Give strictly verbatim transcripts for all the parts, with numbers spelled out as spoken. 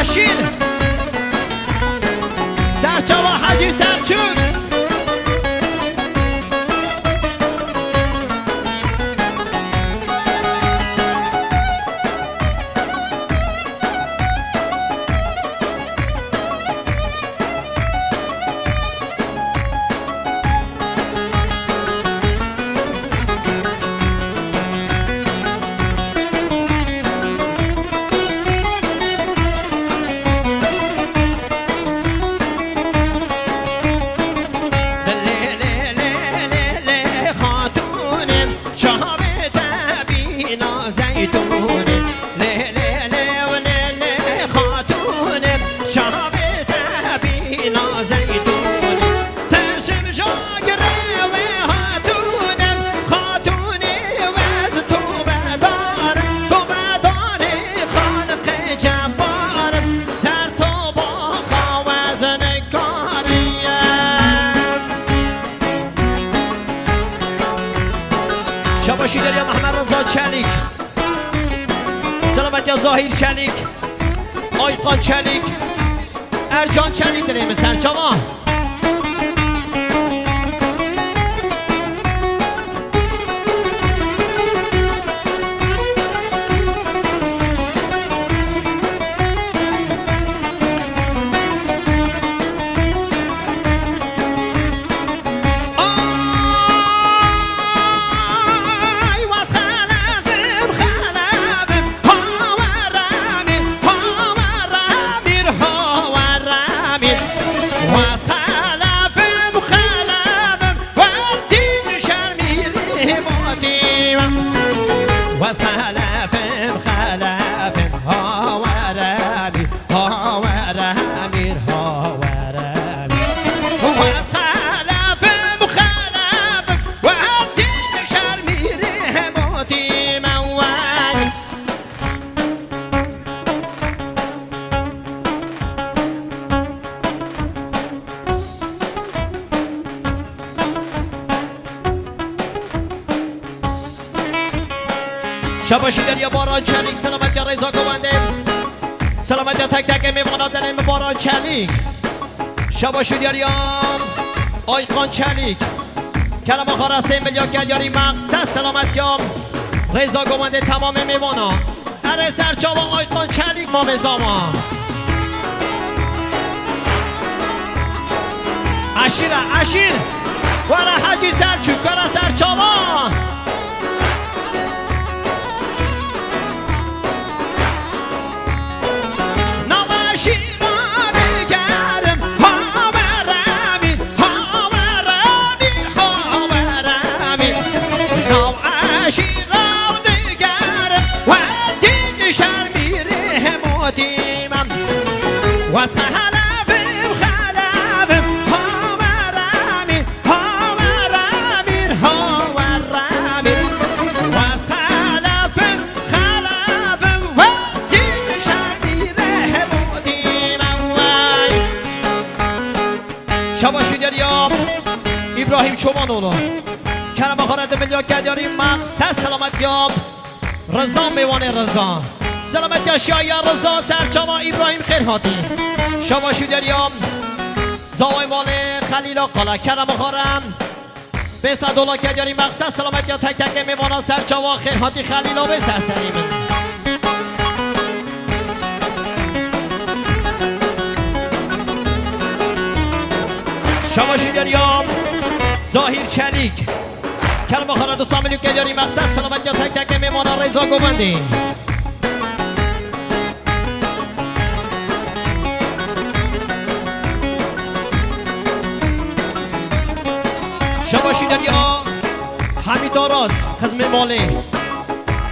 Eşîr. Serçava Hecî Selçuk. Lê, lê, lê, lê, lê, lê, xatûnê, çavê te bîna zeytûnê. Lê, lê, lê, lê, lê, xatûnê, çavê te bîna zeytûnê. Tersim jagirê wê hatûne, xatûnê wez tobedarim, tobedarê Xaliqê Cebbarim, ser tobaxa wez nikariyem. Şabaşî derya Mehmet Reza Çelîk. Selametiya Zahîr Çelîk. Aykan Çelîk. Ercan Çelîk dirê min ser çavan. Ay, waz xelefim, xelefim, haweramî, haweramî, haweramî. Waz xelefim, xelefim, werdî şermîrî motî. Waz xelefim, xelefim, haweramî. Haweramîr, haweramîr. Wez xelefim, xelefim, wextî şermîrê hemotî me wey. Şabaşî derya Baran Çelîk, selametiya Rêza Govendê. Selametiya tek tekê mêvana delê min Baran Çelîk. Şabaşî derya Aykan Çelîk. Kerema xwe resê milya Kelyarî Meqses, selametiya Rêza Govendê temamê mêvana. Erê ser çava Aykan Çelîk ma vê zaman. Eşîr e, eşîr. Were Hecî Selçuk, were ser çava. Nav eşîra digerim, haweramî, haweramî, haweramî. Nav eşîra digerim, werdî şermîrê hemotî me. Wez xelefim, xelefim, haweramî, haweramî, haweramî. Wez xelefim, xelefim, werdî şermîrê hemotî me wey. Şabaşî derya Îbrahîm Çobanoğlu. Kerema xwe re di milya Kelyarî Meqses, selametiya Riza, mêvanê Riza. Selametiya şahiya Riza, serçava Îbrahîm xêr hatî. Şabaşî derya Zaway Malê Xelîla Qala. Kerema xwe re. Bê Sedola Kelyarî Meqses, selametiya tek tekê mêvana, serçava xêr hatî Xelîla bê serserî min. Şabaşî derya Zahîr Çelîk. Kerema xwe re du samîlû Kelyarî Meqses, selametiya tek tekê mêvana Rêza Govendê. Şabaşî derya Hemîd Aras, xizmê malê.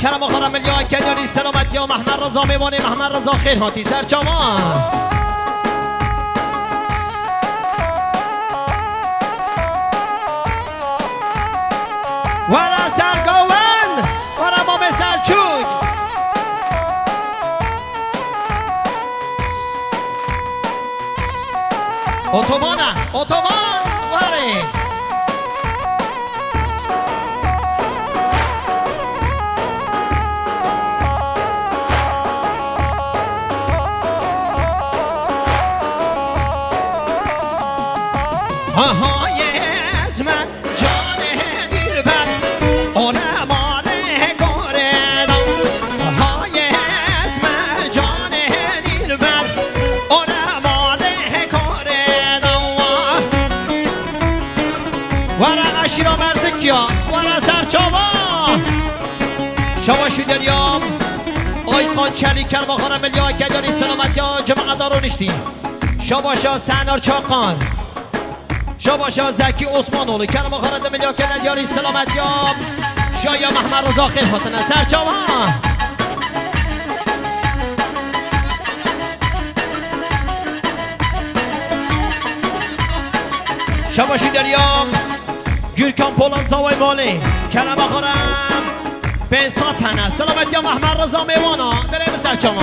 Kerema xwe re milya Kelyarî, selametiya Mehmet Reza, mêvanê Mehmet Reza xêr hatî serçava. Were ser Govend, were Mamê Selçuk. Otoban e, otoban, were. Aha, ez me canê dilber, ore mare gore da. Aha, ez me canê dilber, ore mare gore da. Were eşîra Merzik ya, were serçava. Şabaş û derya. Aykan Çelîk, kerma xwe re milya kedarî selametiya cemaeta roniştî. Şabaşa Senar Çaqan. Şabaşa Zekî Osmanoğlu, kerma xwe re di milya kene diyarî selametiya. Şaya Mehmet Rıza xêr hatine ser çawa. Şabaşî derya. Gürkan Polat Zavay Malê, kerema xwe re pênc sed tene. Selametiya Mehmet Rıza Mêwana, derê min ser çawa.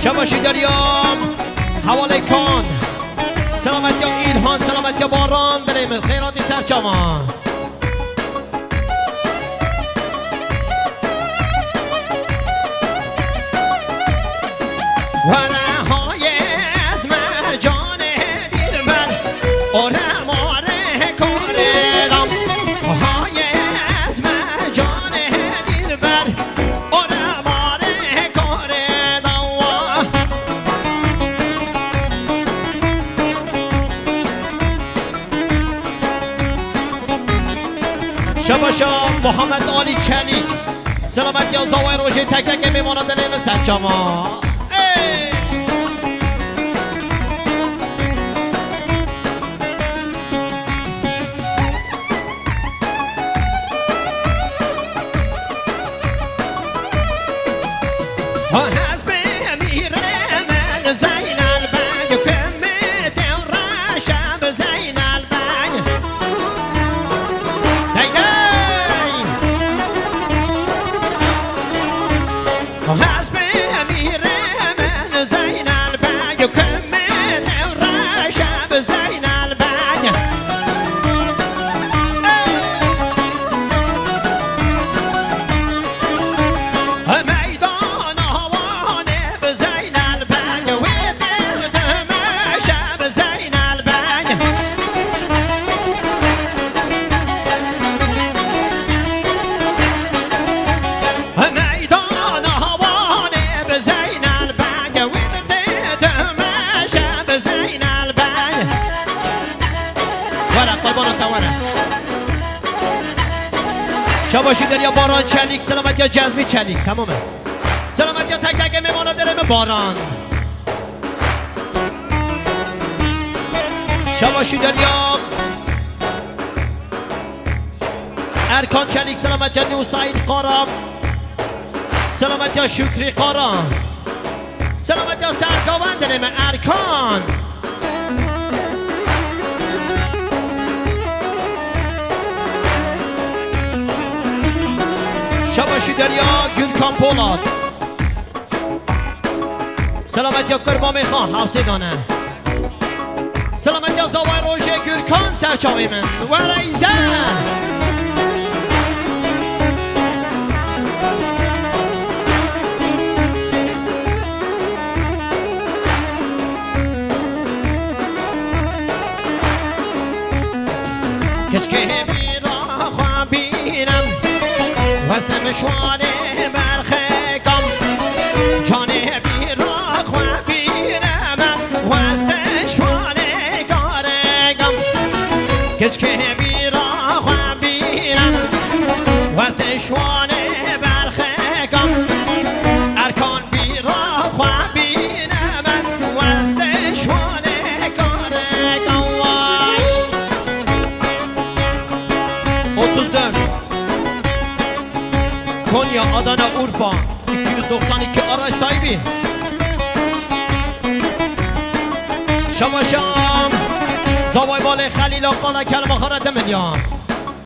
Şabaşî derya, Hevalê Kan. Selametiya İlhan, selametiya Baran, derê min xêratî ser çawa. Were hayê ez me canê dilber, ore mare kore dam. Hayê ez me canê dilber, ore mare kore dam. Şabaşa Muhammed Ali Çelîk. Selametiya Zaway Rojê tek tek ê mêmana dilê min ser çawa. Ey! Ha, ez bê mîrê min Zeynel Beg, kumê tê reşe bi Zeynel Beg. Dey, dey! Ez bê mîrê min Zeynel Beg, kumê tê reşe bi Zeynel Beg. Hey! Meydana Wanê bi Zeynel Beg, wê tê temaşe bi Zeynel Beg. Meydana Wanê bi Zeynel Beg, wê tê temaşe bi Zeynel Beg. Were, qurbana te were. Şabaşî derya Baran Çelîk, selametiya Cezmî Çelîk. Tamam e. Selametiya tek tek ê mêmana derê min Baran. Şabaşî derya Erkan Çelîk, selametiya Nû Saîd Qara. Selametiya Şükrî Qara. Selametiya Serkavan dilê me Erkan. Şabaşî derya Gülkan Polat. Selametiya Kurmamê Xan, Hafsê dane. Selametiya Zavay Rojê Gürkan ser çavê min. Were îze. Keşke bîra xwe bînim, weste min şwanê berxê kam. Canê bîra xwe bîne me, weste şwanê karê kam. Keşke bîra xwe bîne, weste şwanê berxê kam. Erkan bîra xwe bîne me, weste şwanê karê kam. Vay! Otuz dört. Konya, Adana, Urfa, iki yüz doksan iki araç sahibi. Şamaşam. Zavay Balê Xelîla Qala Kelma Xara Demenya.